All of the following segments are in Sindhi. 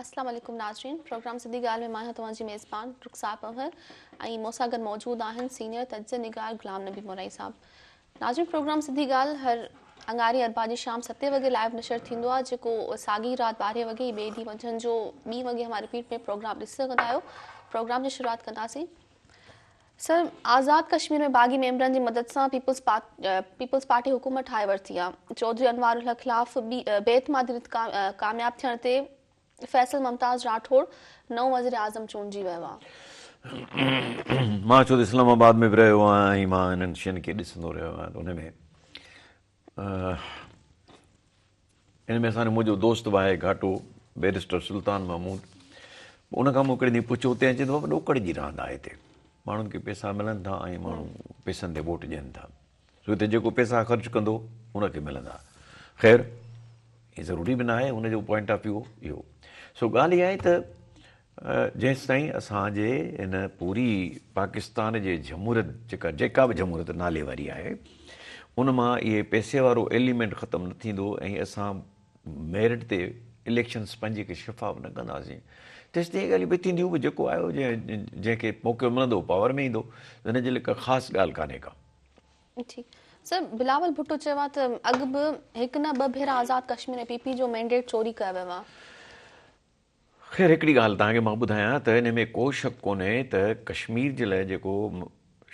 السلام عليڪم ناظرين پروگرام سڌي ڳالهه ۾ مان آهيان توهان جي ميزبان رخسار پنهور ۽ مون سان گڏ موجود آهن سينيئر تجزيه نگار غلام نبي مورائي صاحب ناظرين پروگرام سڌي ڳالهه هر اڱاري اربع جي شام ستين وڳي لائيو نشر ٿيندو آهي جيڪو ساڳي رات ٻارهين وڳي ٻئي ڏينهن منجهند جو ٻي وڳي اوهان رپيٽ ۾ پروگرام ڏسي سگهندا آهيو پروگرام جي شروعات ڪنداسين سر آزاد ڪشمير ۾ باغي ميمبرن جي مدد سان پيپلز پارٽي حڪومت ٺاهي ورتي آهي، چوڌري انوار الحق خلاف بي اعتمادي رٿ ڪامياب ٿيڻ تي فيصل ممتاز راٺوڙ نئون وزيراعظم چونڊجي ويو آهي. مان ڇو ته اسلام آباد ۾ به رهيو آهيان ۽ مان انهن شين کي ڏسندو رهيو آهيان ته ان ۾ ان ۾ اسان جو منهنجو دوست به آهي گهاٽو بئريسٽر سلطان محمود ان کان مون هڪڙي ڏينهن پڇيو اتي چئي ٿو بابا ڏوڪڙ جي راند آهي هتي ماڻهن کي پئسا ملن ٿا ۽ ماڻهو پئسن تي ووٽ ڏين ٿا سو هتي جيڪو پئسا خرچ ڪندو ان کي ملندا خير هي ضروري به ناهي ان جو پوائنٽ آف ويو اهو سو ڳالهه اها آهي ته جيستائين اسان جي هن پوري پاڪستان جي جمهوريت جيڪا جيڪا به جمهوريت نالي واري آهي ان مان اهي پئسي وارو ايليمينٽ ختم نه ٿيندو ۽ اسان ميرٽ تي اليڪشنس پنهنجي کي شفاف نه ڪنداسين تيستائين اهي ڳالهيون به ٿينديون به جيڪو آيو جنهن کي موقعو ملندو پاور ۾ ايندو هن جي لاء ڪا خاص ڳالهه ڪانهي ڪا. ٺيڪ سر بلاول ڀٽو چيو آهي ته اڳ به هڪ نه ٻه ڀيرا آزاد ڪشمير ۽ پي پي جو مينڊيٽ چوري ڪيو ويو آهي. خير هڪڙي ڳالهه توهان کي مان ٻڌايان ته ان ۾ ڪو شڪ ڪونهي ته ڪشمير جي لاء جيڪو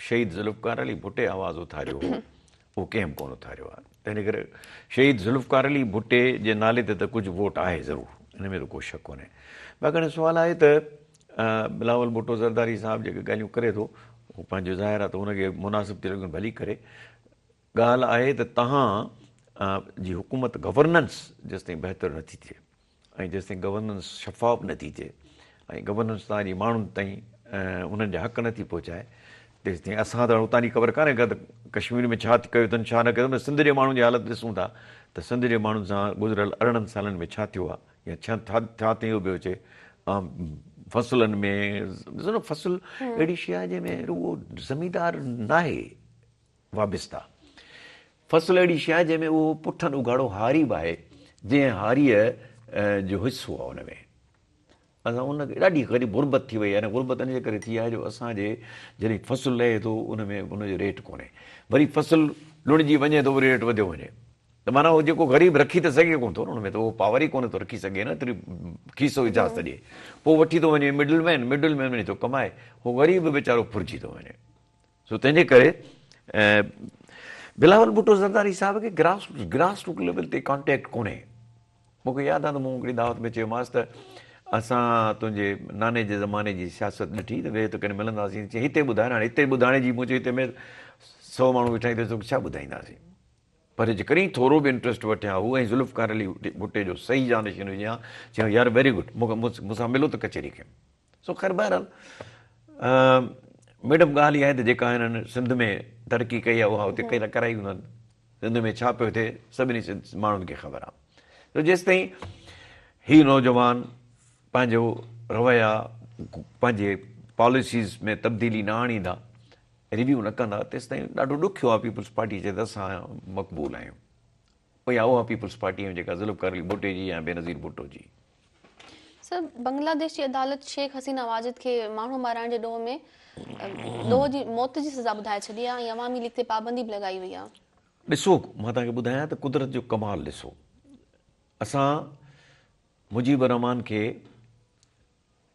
شهيد ذوالفقار علي ڀٽي آواز اٿاريو هو اهو ڪنهن به ڪونه اٿاريو آهي تنهن ڪري شهيد ذوالفقار علي ڀٽي جي نالي تي ته ڪجهه ووٽ آهي ضرور ان ۾ ته ڪو شڪ ڪونهي باقي هاڻي سوال آهي ته بلاول ڀٽو زرداري صاحب جيڪي ڳالهيون ڪري ٿو اهو پنهنجو ظاهر آهي ته ان کي مناسب ٿي لڳي ڀلي ڪري ڳالهه آهي ته توهان جي حڪومت گورننس جيستائين بهتر نٿي ٿئي ۽ جيستائين گورننس شفاف نه ٿي ٿئي ۽ گورننس توهان جي ماڻهن تائين انهن جا حق نه ٿي پهچائي تيستائين اسان ته اتان جي خبر ڪانهي ڪا ته ڪشمير ۾ ڇا ڪيو اٿن ڇا نه ڪيو اٿن سنڌ جي ماڻهن جي حالت ڏسون ٿا ته سنڌ جي ماڻهن سان گذريل 18 سالن ۾ ڇا ٿيو آهي يا ڇا ڇا ٿيندو پيو اچي فصلن ۾ ڏسو نه فصل اهڙي شيء آهي جنهن ۾ رڳو زميندار ناهي وابسته. فصل اهڙي شيء آهي جنهن ۾ اهو پٺن اگهاڙو هاري به آهي، جنهن هاريء جو حصو آهي ان ۾. اسان ان کي ڏاڍي غريب غربت ٿي وئي آهي ۽ غربت ان جي ڪري ٿي آهي جو اسان جي جڏهن فصل لهي ٿو ان ۾ ان جو ريٽ ڪونهي. وري فصل لڻجي وڃي ٿو وري ريٽ وڌيو وڃي. ته معنيٰ اهو جيڪو غريب رکي ته سگهي ڪونه ٿو نه ان ۾ ته اهو پاور ئي ڪونهي ٿو رکي سگهي نه ايتري کيسو اجازت ڏئي. پوء وٺي ٿو وڃي مڊل مين، مڊل مين وڃي ٿو ڪمائي. هو غريب به ويچارو ڦرجي ٿو وڃي. سو تنهن جي ڪري بلاول ڀٽو زرداري صاحب کي گراس گراس روٽ ليول تي ڪانٽيڪٽ ڪونهي. مون کي ياد آهي ته مون هڪڙي دعوت ۾ چيومانس ته اسان تنهنجي ناني جي زماني جي سياست ڏٺي ته ويهه ته ڪڏهن ملنداسين. چيائين هتي ٻڌاء نه هاڻي هتي ٻڌائڻ جي مون چيو هتي ۾ 100 ماڻهو ويٺا آهن ته ڇا ٻڌائينداسين. پر جيڪڏهن ٿورو به انٽرسٽ وٺي ها هو ۽ ذوالفقار علي ڀٽي جو صحيح جانشين هجي ها چيائين يار ويري گڊ مون سان ملو ته ڪچهري ڪيون. سو خير بهرحال ميڊم ڳالهه اها آهي ته جيڪا هنن سنڌ ۾ ترقي ڪئي آهي اها اتي ڪئي ڪرائي هوندن. سنڌ ۾ ڇا پيو ٿئي سڀني ماڻهن کي خبر آهي. سو جيستائين هي نوجوان پنهنجو رويا پنهنجي پاليسيز ۾ تبديلي نه آڻيندا، ريويو نه ڪندا تيستائين ڏاڍو ڏکيو آهي پيپلز پارٽي چئي ته اسان مقبول آهيون يا اها پيپلز پارٽي آهيون جيڪا ذوالفقار علي ڀٽي جي يا بينظير ڀٽو جي. سر بنگلاديش جي عدالت شيخ حسينه واجد کي ماڻهو مارائڻ جي ڏوهه ۾ ڏوهه جي موت جي سزا ٻڌائي ڇڏي آهي ۽ عوامي ليگ تي پابندي به لڳائي وئي آهي. ڏسو مان توهان کي ٻڌايان ته قدرت جو ڪمال ڏسو اسان مجيب الرحمان کي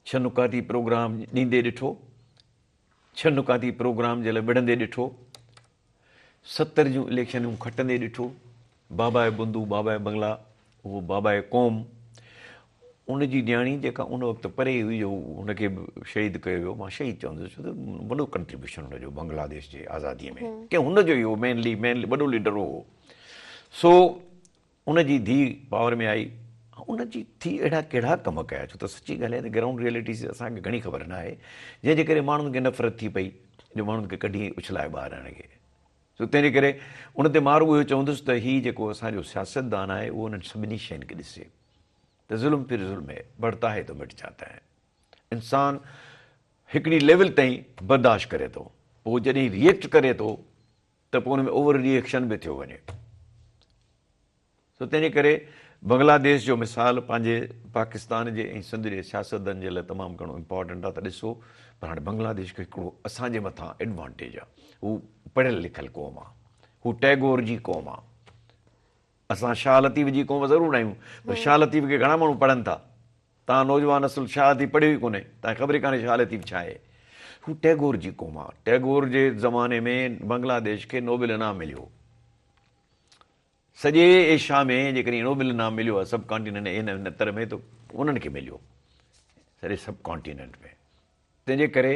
ڇهه نڪاتي پروگرام ڏيندي ڏٺو، ڇهه نڪاتي پروگرام جي لاء وڙهندي ڏٺو، 70 جون اليڪشنون کٽندي ڏٺو، باباء بندو، باباء بنگلا، اهو باباء قوم، ان جي نياڻي جيڪا ان وقت پري هئي جو هن کي به شهيد ڪيو ويو، مان شهيد چوندس ڇو ته وڏو ڪنٽريبيوشن هن جو بنگلاديش جي آزادي ۾ ڪي هن جو ئي هو مينلي مينلي وڏو ليڊر هو سو ان جي ڌيء پاور ۾ آئي. ان جي ڌيء اهڙا ڪهڙا ڪم ڪيا ڇو ته سچي ڳالهه آهي ته گرائونڊ ريئلٽي جي اسان کي گهڻي خبر نه آهي جنهن جي ڪري ماڻهن کي نفرت ٿي پئي جو ماڻهن کي ڪڍي اڇلائي ٻاهر هن کي سو تنهن جي ڪري ان تي مان رڳو اهو چوندس ته هي جيڪو اسان جو سياستدان آهي اهو انهن سڀني شين کي ڏسي ته ظلم پھر ظلم هي بڙهتا هي تو مٽ جاتا هي انسان هڪڙي ليول تائين برداشت ڪري ٿو پوء جڏهن ريئيڪٽ ڪري ٿو ته پوء ان ۾ اوور ري ايڪشن به ٿيو وڃي. سو تنهن جي ڪري بنگلاديش جو مثال پنهنجي پاڪستان جي ۽ سنڌ جي سياستدانن جي لاء تمام گهڻو امپارٽنٽ آهي ته ڏسو پر هاڻي بنگلاديش کي هڪڙو اسان جي مٿان ايڊوانٽيج آهي هو پڙهيل لکيل قوم آهي هو ٽيگور جي قوم آهي اسان شاهه لطيف جي قوم ضرور آهيون پر شاهه لطيف کي گهڻا ماڻهو پڙهن ٿا توهان نوجوان نسل شاهه لطيف پڙهيو ئي ڪونهي توهان کي خبر ئي ڪانهي شاهه لطيف ڇا آهي هو ٽيگور جي قوم آهي ٽيگور جي زماني ۾ بنگلاديش کي نوبل انعام مليو سڄي ايشيا ۾ جيڪڏهن نوبل انعام مليو آهي سب ڪانٽيننٽ هن تر ۾ ته انهن کي مليو سڄي سب ڪانٽيننٽ ۾ تنهن جي ڪري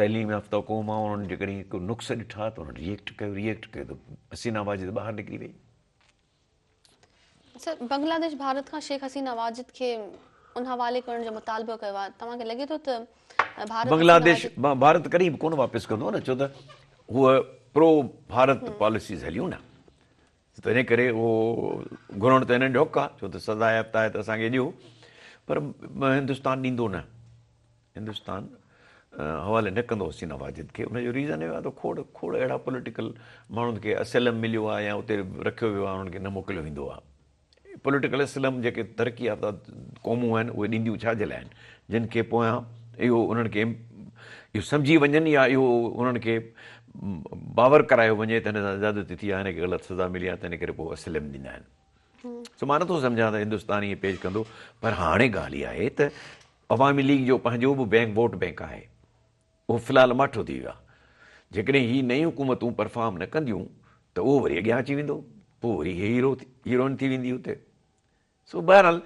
تعليم يافته قوم آهي انهن جيڪڏهن هڪ نقص ڏٺا ته انهن ريئيڪٽ ڪيو ريئيڪٽ ڪيو ته حسينا واجد ٻاهر نڪري وئي. سر بنگلاديش ڀارت کان شيخ حسينا واجد کي ان حوالي ڪرڻ جو مطالبو ڪيو آهي توهان کي لڳي ٿو ته ڀارت بنگلاديش ڀارت ڪڏهن به ڪونه واپس ڪندو نه ڇو ته هوء پرو ڀارت پاليسيز هليون نه تنهن ڪري اهو گهرڻ ته هنن جو حق آهي ڇو ته سزا يافته آهي ته اسان کي ڏيو پر هندستان ڏيندو نه هندستان حوالي نه ڪندو حسينا واجد کي ان جو ريزن اهو آهي ته کوڙ کوڙ اهڙا پوليٽيڪل ماڻهن کي اسيلم مليو آهي يا اتي رکيو ويو آهي انهن کي نه موڪليو ويندو آهي پوليٽيڪل اسيلم جيڪي ترقي يافته قومون آهن اهي ڏينديون ڇا جي لاء آهن جن کي پويان اهو انهن کي اهو سمجهي وڃن يا اهو انهن کي باور ڪرايو وڃي ته هن سان زيادتي ٿي آهي هن کي غلط سزا ملي آهي تنهن ڪري پوء اسيلم ڏيندا آهن سو مان نٿو سمجهان ته هندستان ائين پيش ڪندو پر هاڻي ڳالهه اها آهي ته عوامي ليگ جو پنهنجو به بينڪ ووٽ بينڪ آهي اهو في الحال ماٺو ٿي ويو آهي جيڪڏهن هي نيون حڪومتون پرفارم نه ڪنديون ته اهو وري اڳيان اچي ويندو پوء وري هي هيرو هيروئن ٿي ويندي اتي سو بهرحال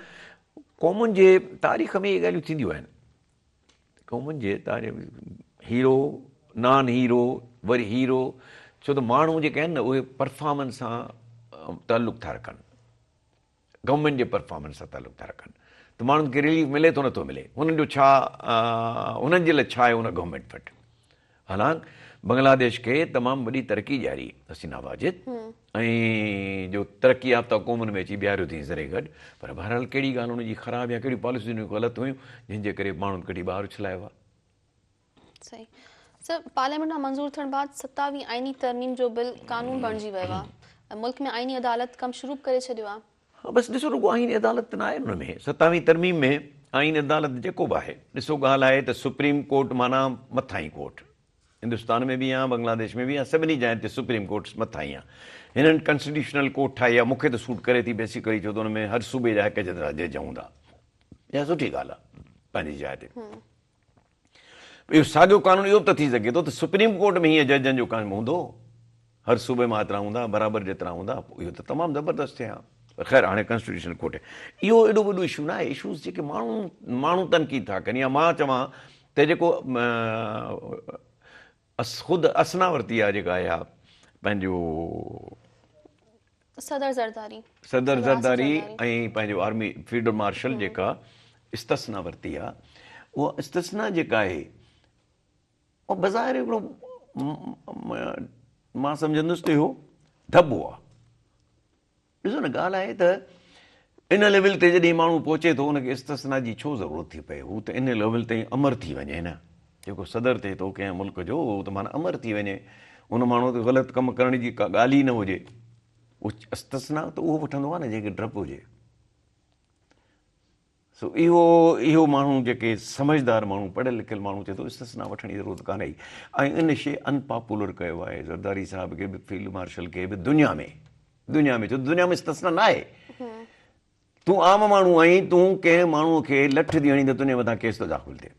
قومن جي تاريخ ۾ اهي ڳالهيون ٿينديون آهن قومن جي تاريخ هيرو نان هيرو وري هيرو ڇو ته ماڻهو جيڪي آهن نه اهي پرفارمنس سان تعلق ٿا رکن گورنمينٽ جي پرفارمنس سان تعلق ٿا رکن ته ماڻهن کي رليف ملي ٿو نٿو ملي انهن جو ڇا انهن جي لاء ڇا آهي ان گورنمينٽ وٽ حالانڪ بنگلاديش کي تمام وڏي ترقي ڏياري حسينا واجد ۽ جو ترقي يافته قومن ۾ اچي بيهاريو اٿئي ذري گهٽ پر بهرحال ڪهڙي ڳالهه ان جي خراب يا ڪهڙيون پاليسيون ان جون غلط هيون جن جي ڪري ماڻهن ڪڍي ٻاهر اڇلايو آهي. صحيح سر پارليامينٽ مان منظور ٿيڻ بعد ستاويهين آئيني ترميم جو بل قانون بڻجي ويو آهي ملڪ ۾ آئيني عدالت ڪم شروع به ڪري ڇڏيو آهي. ها بس ڏسو رڳو آئيني عدالت ته ناهي ان ۾ ستاويهين ترميم ۾ آئين عدالت جيڪو به آهي ڏسو ڳالهه آهي ته سپريم ڪورٽ معنيٰ مٿاهين ڪورٽ هندستان ۾ به آهي بنگلاديش ۾ به آهي سڀني جاين تي سپريم ڪورٽ مٿاهين آهي هنن ڪانسٽيٽيوشنل ڪورٽ ٺاهي آهي مون کي ته سوٽ ڪري ٿي بيسيڪلي ڇو ته ان ۾ هر صوبي جا هڪ جيترا جج هوندا اها سٺي ڳالهه آهي پنهنجي جاء تي. اهو ساڳيو قانون اهو به ته ٿي سگهي ٿو ته سپريم ڪورٽ ۾ هيئن ججن جو قائم هوندو، هر صوبي مان ايترا هوندا، برابر جيترا هوندا، پوء اهو ته تمام زبردست ٿئي ها. پر خير هاڻي ڪانسٽيٽيوشنل ڪورٽ اهو ايڏو وڏو اشو ناهي، اشوز جيڪي ماڻهو ماڻهو تنقيد ٿا ڪن يا مان چوان ته جيڪو خود اسنا ورتي آهي جيڪا اها پنهنجو صدر زرداري صدر زرداري ۽ پنهنجو آرمي فيلڊ مارشل جيڪا استثنا ورتي آ اها استثنا جيڪا آهي اها بظاهر هڪڙو مان سمجهندس ته اهو ڌٻو آ ڏسو نه ڳالهه آهي ته ان ليول تي جڏهن ماڻهو پهچي ٿو ان کي استثنا جي ڇو ضرورت ٿي پئي هو ته ان ليول تائين امر ٿي وڃي نه جيڪو صدر ٿئي ٿو ڪنهن ملڪ جو اهو ته معنيٰ امر ٿي وڃي ان ماڻهو تي غلط ڪم ڪرڻ جي ڪا ڳالهه ئي نه هجي استثنا ته اهو وٺندو آهي نه جنهن کي ڊپ هجي سو اهو اهو ماڻهو جيڪي سمجهدار ماڻهو پڙهيل لکيل ماڻهو چئي ٿو استثنا وٺڻ جي ضرورت ڪانهي ۽ ان شي ان پاپولر ڪيو آهي زرداري صاحب کي به فيلڊ مارشل کي به دنيا ۾ دنيا ۾ ڇو دنيا ۾ استثنا نه آهي تون عام ماڻهو آهين تون ڪنهن ماڻهو کي لٺ ٿي هڻين ته تنهنجي مٿان ڪيس ٿو داخل ٿئي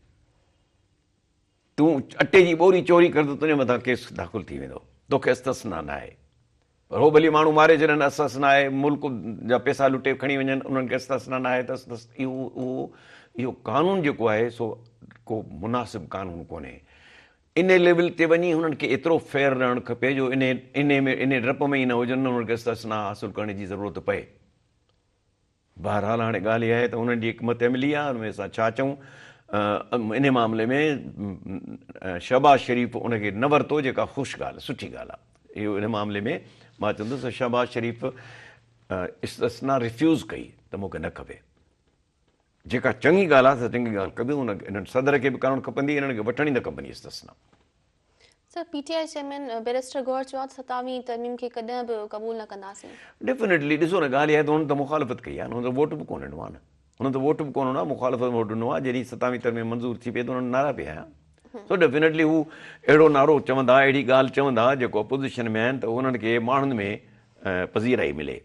تون اٽي جي ٻوري چوري ڪر ته تنهنجي مٿان ڪيس داخل ٿي ويندو. توکي استثنا ناهي. پر هو ڀلي ماڻهو ماري ڇڏن استثنا آهي، ملڪ جا پئسا لٽي کڻي وڃن انهن کي استثنا ناهي ته اهو اهو اهو قانون جيڪو آهي سو ڪو مناسب قانون ڪونهي. ان ليول تي وڃي هنن کي ايترو فيئر رهڻ کپي جو انهي انهي ۾ انهي ڊپ ۾ ئي نه هجن انهن کي استثنا حاصل ڪرڻ جي ضرورت پئي. بهرحال هاڻي ڳالهه اها آهي ته انهن جي حڪمت عملي آهي ان ۾ اسان ڇا چئون انهي معاملي ۾ شهباز شريف ان کي نه ورتو جيڪا خوش ڳالهه سٺي ڳالهه آهي اهو ان معاملي ۾ مان چوندس ته شهباز شريف استثنا ريفيوز ڪئي ته مون کي نه کپي جيڪا چڱي ڳالهه آهي سا چڱي ڳالهه ڪبي ان انهن صدر کي به ڪرڻ کپندي انهن کي وٺڻ ئي نه کپندي استثنا. Sir P T I chairman barrister Gohar چيو آهي ته ستاويهين ترميم کي ڪڏهن به قبول نه ڪنداسين. ڊيفنيٽلي ڏسو نه ڳالهه اها آهي ته هنن ته مخالفت ڪئي آهي نه هنن ته ووٽ به ڪونه ڏنو آهي نه هنن ته ووٽ به ڪونه ڏنو آهي مخالفت ۾ ووٽ ڏنو آهي جڏهن ستاويهين ترميم منظور ٿي پئي ته هنن نعرا پئي هنيا سو ڊيفنيٽلي هو اهڙو نعرو چوندا اهڙي ڳالهه چوندا جيڪو اپوزيشن ۾ آهن ته هنن کي ماڻهن ۾ پذيرائي ملي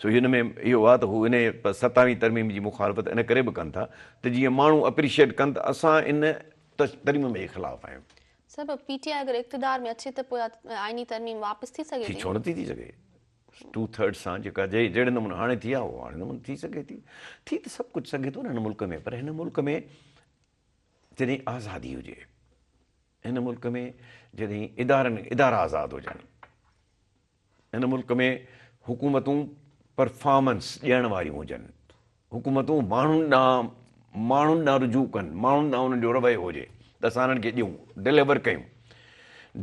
سو هن ۾ اهو آهي ته هو ان ستاويهين ترميم جي مخالفت ان ڪري به ڪن ٿا ته جيئن ماڻهو اپريشيٽ ڪن ته اسان ان ترميم جي خلاف آهيون. سر پر پي ٽي آء اگر اقتدار ۾ اچي ته پوء اها آئيني ترميم واپس ٿي سگهي ٿي؟ ڇو نه ٿي ٿي سگهي؟ ٽو ٿرڊ سان جيڪا جهڙي نموني هاڻي ٿي آهي اهو هاڻي نموني ٿي سگهي ٿي. ٿي ته سڀ ڪجهه سگهي ٿو نه هن ملڪ ۾ پر هن ملڪ ۾ جڏهن آزادي هجي هن ملڪ ۾ جڏهن ادارن ادارا آزاد هجن هن ملڪ ۾ حڪومتون پرفارمنس ڏيڻ واريون هجن، حڪومتون ماڻهن ڏانهن ماڻهن ڏانهن رجوع ڪن، ماڻهن ڏانهن انهن جو رويو هجي ته اسان انهن کي ڏيون، ڊليور ڪيون.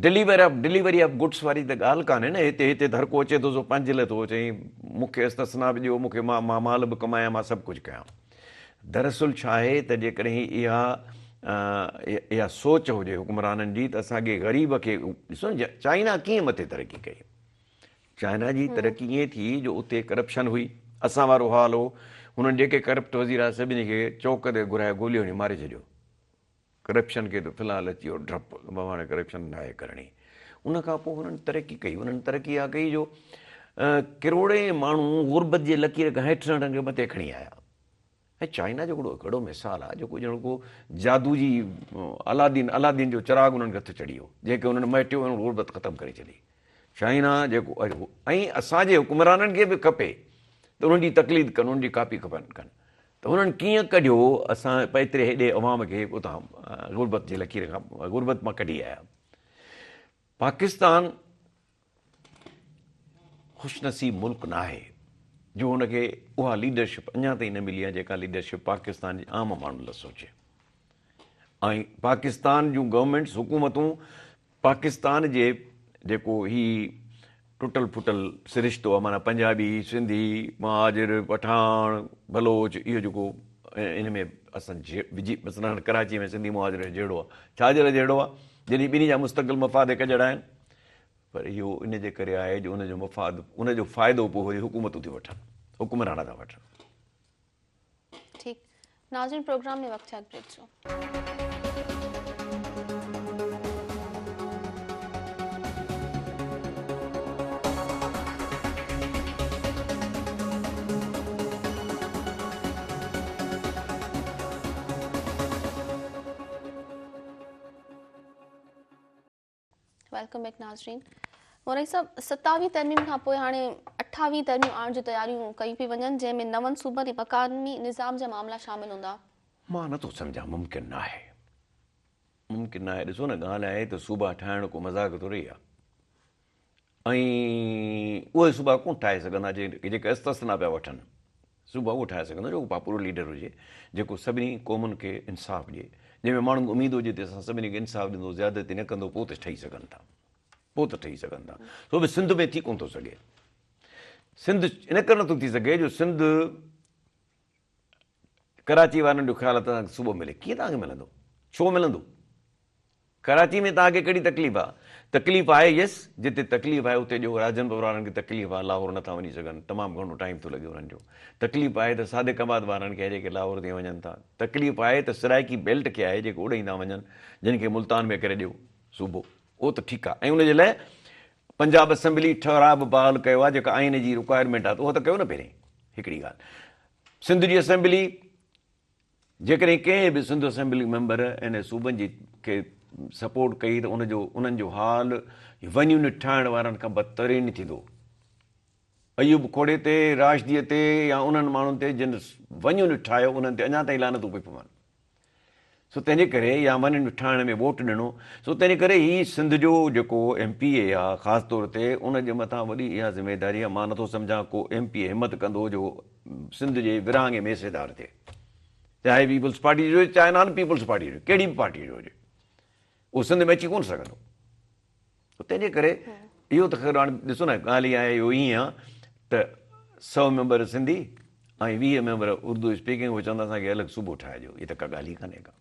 Deliver of delivery of goods واري ته ڳالهه ڪانهي نه هتي، هتي ته هر ڪو اچي ٿو سو پنهنجي لاء ٿو اچي مون کي استثنا به ڏيو، مون کي مان مان مال به ڪمايان مان سڀ ڪجهه ڪيان. دراصل ڇا آهي ته جيڪڏهن اها اها سوچ هجي حڪمرانن جي ته اسان کي غريب کي ڏسو نه چائنا ڪيئن مٿي ترقي ڪئي چائنا جي ترقي ائين ٿي جو اتي ڪرپشن هئي اسان وارو حال هو هنن جيڪي ڪرپٽ وزير آهي سڀني کي چوڪ تي گهرائي گوليون هڻي ماري ڇڏيو ڪرپشن کي ته في الحال اچي ويو ڊپ ته بابا هاڻي ڪرپشن ناهي ڪرڻي. ان کان پوء هنن ترقي ڪئي. انهن ترقي اها ڪئي جو ڪروڙين ماڻهو غربت جي لڪير کان هيٺ رهڻ کي مٿي کڻي آيا. ۽ چائنا جو هڪڙو اهڙو مثال آهي جيڪو ڄڻ ڪو جادو جي الادين الادين جو چراغ انهن کي هٿ چڙهي ويو جنهن کي انهن مهٽيو ۽ غربت ختم ڪري ڇڏي. چائنا جيڪو ۽ اسان جي حڪمرانن کي به کپي ته انهن جي تقليد ڪن انهن جي ڪاپي کپن ڪن. ته انهن ڪيئن ڪڍيو اسان ايتري هيڏي عوام کي اتان غربت جي لڪير کان غربت مان ڪڍي آيا. پاڪستان خوش نصيب ملڪ ناهي جو ان کي اها ليڊرشپ اڃا تائين نه ملي آهي جيڪا ليڊرشپ پاڪستان جي عام ماڻهن لاء سوچي ۽ پاڪستان جون گورنمينٽس حڪومتون پاڪستان جي جيڪو هي ٽٽل ڦٽل سرشتو آ معنيٰ پنجابي، سنڌي، مهاجر، پٺاڻ، بلوچ اهو جيڪو ان ۾ اسان وجهي مثلاً ڪراچي ۾ سنڌي مهاجر جو جهيڙو آ ڇا جي لاء جهيڙو آ جڏهن ٻنهي جا مستقل مفاد هڪ جهڙا آهن پر اهو ان جي ڪري آهي جو ان جو مفاد ان جو فائدو پوء وري حڪومتون ٿيون وٺن حڪمران ٿا وٺن. ٺيڪ ناظرين پروگرام ۾ وقت ٿيو بريڪ جو. Welcome back ناظرين مورائي صاحب ستاويهين ترميم کان پوء هاڻي اٺاويهين ترميم آڻڻ جون تياريون ڪيون پيون وڃن جنهن ۾ نون صوبن ۽ مڪاني نظام جا معاملا شامل هوندا. مان نٿو سمجهان ممڪن ناهي ممڪن ناهي ڏسو نه ڳالهه آهي ته صوبا ٺاهڻ ڪو مذاق ٿوري آهي ۽ اهي صوبا ڪونه ٺاهي سگهندا جيڪي استثنا پيا وٺن. صوبا اهو ٺاهي سگهندو جيڪو پاپولر ليڊر هجي، جيڪو سڀني قومن کي انصاف ڏئي، جنهن ۾ ماڻهن کي اميد هجي ته اسان سڀني کي انصاف ڏيندو، زيادتي نه ڪندو، پوء ته ٺهي سگهن ٿا، پوء ته ٺهي سگهن ٿا. سو به سنڌ ۾ ٿي ڪونه ٿو سگهي. سنڌ ان ڪري نٿو ٿي سگهي جو سنڌ ڪراچي وارن جو خيال آهي ته اسان کي صوبو ملي. ڪيئن توهان کي ملندو؟ ڇو ملندو؟ ڪراچي ۾ توهان کي ڪهڙي تڪليف آ؟ تڪليف آهي يس جتي تڪليف آهي اتي ڏيو راجن پور وارن کي تڪليف آ لاهور نٿا وڃي سگهن تمام گهڻو ٽائيم ٿو لڳي انهن جو تڪليف آهي ته صادق آباد وارن کي آهي جيڪي لاهور تائين وڃن ٿا تڪليف آهي ته سرائيڪي بيلٽ کي آهي جيڪي اوڏانهن ٿا وڃن جن کي ملتان ۾ ڪري ڏيو صوبو اهو ته ٺيڪ آ ۽ ان جي لاء پنجاب اسيمبلي ٺهراء به بحال ڪيو آ جيڪا آئين جي رڪوائرمينٽ آ ته اهو ته ڪيو نه پهرين هڪڙي ڳالهه سنڌ جي اسيمبلي جيڪڏهن ڪنهن به سنڌ اسيمبلي ميمبر ان صوبن جي کي سپورٽ ڪئي ته ان جو انهن جو حال ون يونٽ ٺاهڻ وارن کان بدترين ٿيندو. ايوب کوڙي تي، راشديء تي يا انهن ماڻهن تي جن ون يونٽ ٺاهيو انهن تي اڃا تائين لعنتون پيون پون. سو تنهن جي ڪري يا ون يونٽ ٺاهڻ ۾ ووٽ ڏنو سو تنهن جي ڪري هي سنڌ جو جيڪو ايم پي اي آ خاص طور تي ان جي مٿان وڏي اها ذميداري آ مان نٿو سمجهان ڪو ايم پي اي همت ڪندو جو سنڌ جي ورهاڱي ۾ حصيدار ٿئي چاهي پيپلز پارٽي جو هجي چاهي نان پيپلز پارٽي جو ڪهڙي به پارٽي جو هجي اهو سنڌ ۾ اچي ڪونه سگهندو تنهن جي ڪري اهو ته خير هاڻي ڏسو نه ڳالهه اها آهي اهو ائين آهي ته سو member Sindhi ۽ 20 member Urdu speaking اهي چوندا اسان کي الڳ صوبو ٺاهي ڏيو هي ته ڪا ڳالهه ئي ڪانهي ڪا.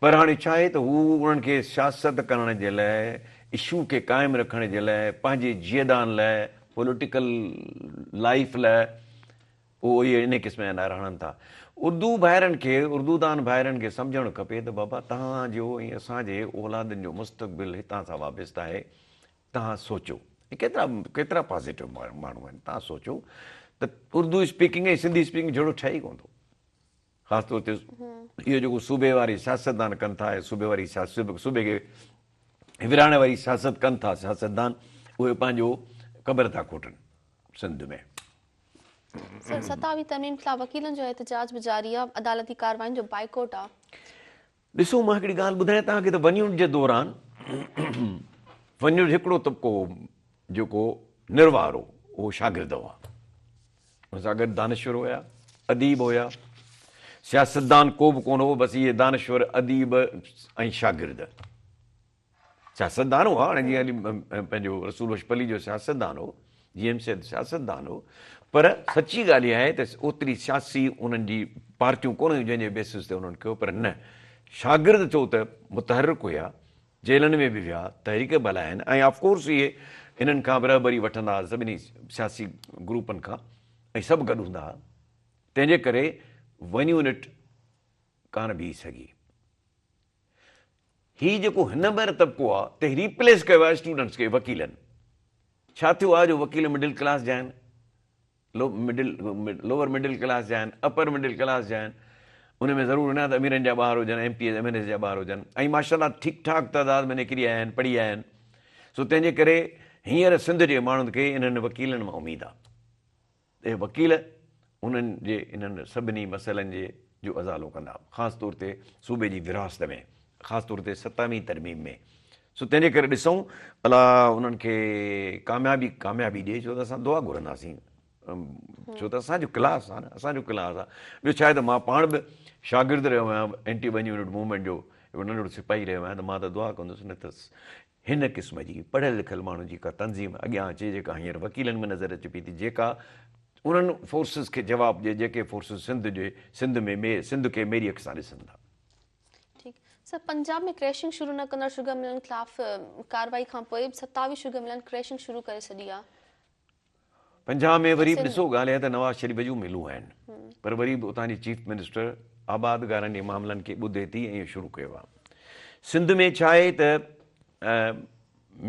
پر هاڻي ڇا آهي ته هو انهن کي سياست ڪرڻ جي لاء، اشو کي قائم رکڻ جي لاء، پنهنجي جيئدان لاء، پوليٽيڪل لائيف لاء اهو اهي انهي قسم جا نعرا هڻن ٿا. اردو ڀائرن کي، اردو دان ڀائرن کي سمجهڻ کپي ته بابا توهان جو ۽ اسان جي اولادن جو مستقبل هتان سان وابسته آهي، توهان سوچو ۽ ڪيترا ڪيترا پازيٽو ماڻهو آهن، توهان سوچو ته اردو اسپيڪنگ ۽ سنڌي اسپيڪنگ جهيڙو ٺهي ئي ڪونه ٿو. خاص طور تي اهو جيڪو صوبي واري سياستدان ڪن ٿا يا صوبي واري سياست صوبي کي ورهائڻ واري سياست ڪن ٿا سياستدان اهي پنهنجو قبر ٿا کوٽن سنڌ ۾. سر ستاويهين ترميم خلاف وڪيلن جو احتجاج به جاري آ، عدالتي ڪارروائين جو بائيڪاٽ آ. ڏسو مان هڪڙي ڳالهه ٻڌايان توهان کي ته ون يونٽ جي دوران ون يونٽ هڪڙو طبقو هو جيڪو نروار هو اهو شاگرد هئا ان سان گڏ دانشور هيا اديب هيا سياستدان ڪو به ڪونه هو بس اهي دانشور اديب ۽ شاگرد سياستدان هئا، هاڻي جيئن علي پنهنجو رسول بخش پليجو سياستدان هو، جي ايم سيد سياستدان هو، پر سچي ڳالهه اها آهي ته اوتري سياسي انهن جي پارٽيون ڪونه هيون جنهن جي بيسس تي انهن ڪيو پر نه شاگرد ڇو ته متحرڪ هيا، جيلن ۾ به ويا، تحريڪ به هلايائين ۽ آف ڪورس اهي انهن کان به رهبري وٺندا هئا سڀني سياسي گروپن کان ۽ سڀ گڏ هوندا هئا تنهن جي ڪري ون يونٽ ڪانه بيهي سگهي. هي جيڪو هن مهل طبقو آ تنهن ريپليس ڪيو آهي اسٽوڊنٽس کي وڪيلن. ڇا ٿيو آ جو وڪيل مڊل ڪلاس جا آهن، لو مڊل لوئر مڊل ڪلاس جا آهن، اپر مڊل ڪلاس جا آهن. ان ۾ ضروري ناهي ته اميرن جا ٻار هجن، M P As M N As جا ٻار هجن ۽ ماشاء الله ٺيڪ ٺاڪ تعداد ۾ نڪري آيا آهن، پڙهي آيا آهن. سو تنهن جي ڪري هينئر سنڌ جي ماڻهن کي انهن وڪيلن مان اميد آ. اهي وڪيل انهن جي انهن سڀني مسئلن جي جو ازالو ڪندا خاص طور تي صوبي جي ورهاست ۾ خاص طور تي ستاويهين ترميم ۾ سو تنهن جي ڪري ڏسون الله انهن کي ڪاميابي ڪاميابي ڏي ڇو ته اسان دعا گهرنداسين ڇو ته اسان جو ڪلاس آ نه اسان جو ڪلاس آ ٻيو ڇا آهي ته مان پاڻ به شاگرد رهيو آهيان اينٽي ون يونٽ موومينٽ جو هڪڙو ننڍڙو سپاهي رهيو آهيان ته مان ته دعا ڪندس نه ته هن قسم جي پڙهيل لکيل ماڻهن جي ڪا تنظيم اڳيان اچي جيڪا هينئر وڪيلن ۾ نظر اچي پئي ٿي جيڪا انهن فورسز کي جواب ڏئي جيڪي فورسز سنڌ جي سنڌ ۾ سنڌ کي ميري اک سان ڏسن ٿا. ٺيڪ سر پنجاب ۾ ڪريشنگ شروع نه ڪندڙ شگر ملن خلاف ڪارروائي کان پوء 27 شگر ملن ڪريشنگ شروع ڪري ڇڏي آ. پنجاب ۾ وري به ڏسو ڳالهه اها ته نواز شريف جون ملون آهن پر وري به اتان جي چيف منسٽر آبادگارن جي معاملن کي ٻڌي ٿي ۽ اهو شروع ڪيو آهي. سنڌ ۾ ڇا آهي ته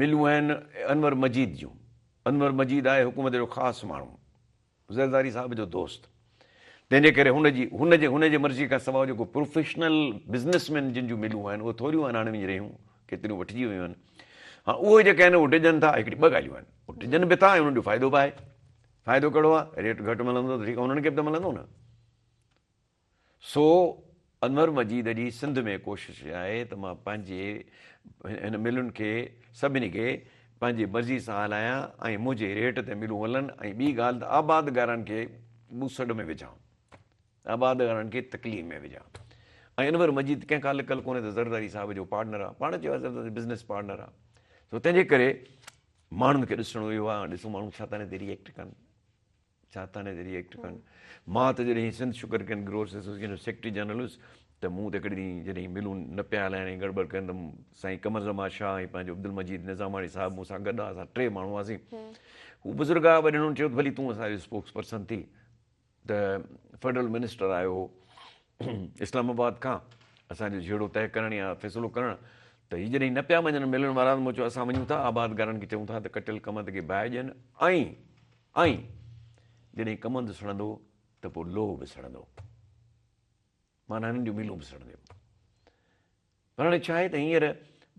ملون آهن انور مجيد جون، انور مجيد آهي حڪومت جو خاص ماڻهو، زرداري صاحب جو دوست، تنهن جي ڪري هن جي هن جي هن جي مرضي کان سواء جيڪو پروفيشنل بزنس مين جن جون ملون آهن اهي ٿوريون آهن هاڻي وڃي رهيون ڪيتريون وٺجي ويون آهن ها اهي جيڪي آهن اهي ڊڄن ٿا هڪڙي ٻه ڳالهيون آهن اهي ڊڄن به ٿا ۽ انهن جو فائدو به آهي فائدو ڪهڙو آهي ريٽ گهٽ ملندو ته ٺيڪ آهي انهن کي به ته ملندو نه سو انور مجيد جي سنڌ ۾ ڪوشش آهي ته مان پنهنجي هن ملن کي سڀني کي پنهنجي مرضي سان هلايان ۽ منهنجي ريٽ تي ملون هلن ۽ ٻي ڳالهه ته آبادگارن کي ٻوسڙ ۾ وجهان آبادگارن کي تڪليف ۾ وجهان ۽ انور مجيد ڪنهن کان لڪل ڪونهي ته زرداري صاحب جو پارٽنر آهي پاڻ چيو آهي زرداري بزنس پارٽنر آهي سو تنهن جي ڪري ماڻهن کي ڏسڻو اهو آهي ڏسون ماڻهو ڇا ٿا هن تي ريئيڪٽ ڪن ڇا ٿا هن تي ريئيڪٽ ڪن. مان ته جڏهن Sindh sugar cane growers association جو سيڪريٽري جنرل هيس ته مون ته هڪڙي ڏينهن جڏهن ملون نه پيا هلائڻ ۽ گڙٻڙ ڪن ته سائين قمر زمان شاهه ۽ پنهنجو عبدالمجيد نظاماڻي صاحب مون سان گڏ هئا اسان ٽي ماڻهو هئاسين هو بزرگ هئا وڏن هن چيو ته ڀلي تون اسان جو اسپوڪس پرسن ٿي ته فيڊرل منسٽر آيو هو اسلام آباد کان اسان جو جهيڙو طئي ڪرڻ يا فيصلو ڪرڻ ته هي جڏهن نه پيا مڃن ملن وارا ته مون چيو اسان وڃون ٿا آبادگارن کي چئون ٿا ته ڪٽيل ڪمند کي باهه ڏين ۽ ۽ جڏهن ڪمند سڙندو ته پوء لوهه به سڙندو معنيٰ هنن جون ملون به سڙنديون پر هاڻي ڇا آهي ته هينئر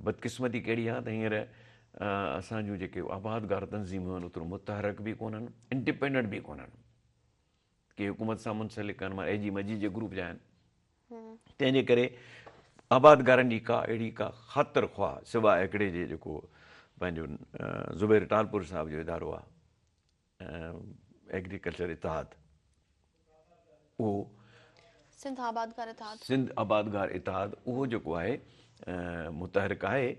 بدقسمتي ڪهڙي آهي ته هينئر اسان جون جيڪي آبادگار تنظيمون آهن اوترو متحرڪ به ڪونهن انڊيپينڊنٽ به ڪونهن ڪي حڪومت سان منسلڪ آهن معنيٰ اي جي مجيد جي گروپ جا آهن تنهن جي ڪري آبادگارن جي ڪا اهڙي ڪا خاطر خواهه سواء هڪڙي جي جيڪو پنهنجو زبير ٽالپور صاحب جو ادارو آهي ايگريڪلچر اتحاد اهو سنڌ آبادگار اتحاد سنڌ آبادگار اتحاد اهو جيڪو آهي متحرڪ آهي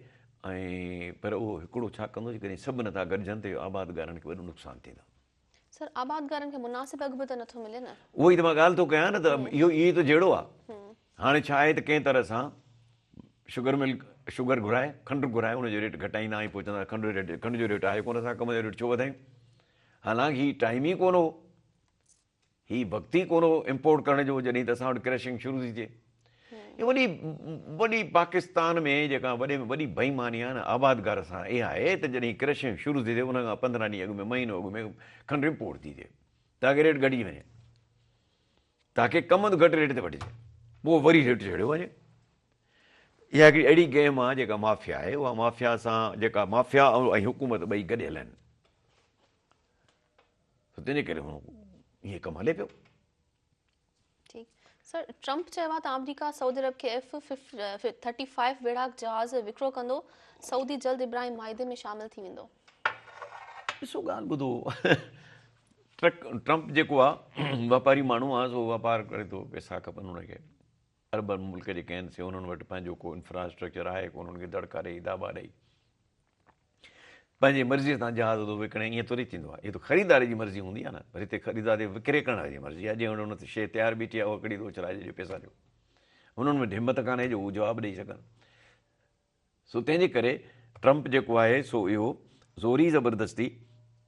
۽ پر اهو هڪڙو ڇا ڪندو جيڪڏهن سڀ نٿا گڏجن ته آبادگارن کي وڏو نقصان ٿيندو. سر آبادگارن کي مناسب اگهه به ته نٿو ملي نه. اهو ئي ته مان ڳالهه ٿو ڪيان نه ته اهو ئي ته جهيڙو آهي. هاڻي ڇا آهي ته ڪنهن طرح سان شگر مل شگر گهرائي کنڊ گهرائي ان جو ريٽ گهٽائيندا ۽ پوء چوندا کنڊ جو ريٽ کنڊ جو ريٽ آهي ڪونه اسان ڪمند جو ريٽ ڇو وڌايون حالانڪ هي ٽائيم ئي ڪونه هو هي وقت ئي ڪونه هو امپورٽ ڪرڻ جو جڏهن ته اسان وٽ ڪريشنگ شروع ٿي ٿئي. هي وڏي وڏي پاڪستان ۾ جيڪا وڏي ۾ وڏي بيماني آهي نه آبادگار سان اها آهي ته جڏهن ڪريشنگ شروع ٿي ٿئي ان کان 15 ڏينهن اڳ ۾ مهينو اڳ ۾ کنڊ امپورٽ ٿي ٿئي تاڪه ريٽ گهٽجي وڃي تاڪه ڪمند گهٽ ريٽ تي وٺجي پوء وري ريٽ چڙهيو وڃي. اها هڪڙي اهڙي گيم آهي جيڪا مافيا آهي اها مافيا سان جيڪا مافيا ۽ حڪومت ٻئي گڏيل آهن. سو تنهنجي ڪري هن ائين ڪم هلي پيو. ٺيڪ سر ٽرمپ چيو آهي ته آمريڪا سعودي عرب کي ايف 35 ويڙهاڪ جهاز وڪرو ڪندو، سعودي جلد ابراهيم معاهدي ۾ شامل ٿي ويندو. ڏسو ڳالهه ٻڌو ٽرمپ جيڪو آهي واپاري ماڻهو آهي سو واپار ڪري ٿو پئسا کپن هن کي عرب ملڪ جيڪي آهن سي انهن وٽ پنهنجو ڪو انفراسٽرڪچر آهي ڪو انهن کي دڙڪا ڏئي داٻا ڏئي پنهنجي مرضيء سان جهاز ٿو وڪڻي ائين ٿوري ٿيندو آهي. اهو ته خريدار جي مرضي هوندي آهي نه پر هتي خريدار جي وڪري ڪرڻ واري جي مرضي آهي جنهن وٽ ان تي شيء تيار بيٺي آهي اها ڪڍي ٿو اڇلائي ڏي پئسا ڏيو. هنن وٽ همت ڪانهي جو هو جواب ڏئي سگهن. سو تنهن جي ڪري ٽرمپ جيڪو آهي سو اهو زوري زبردستي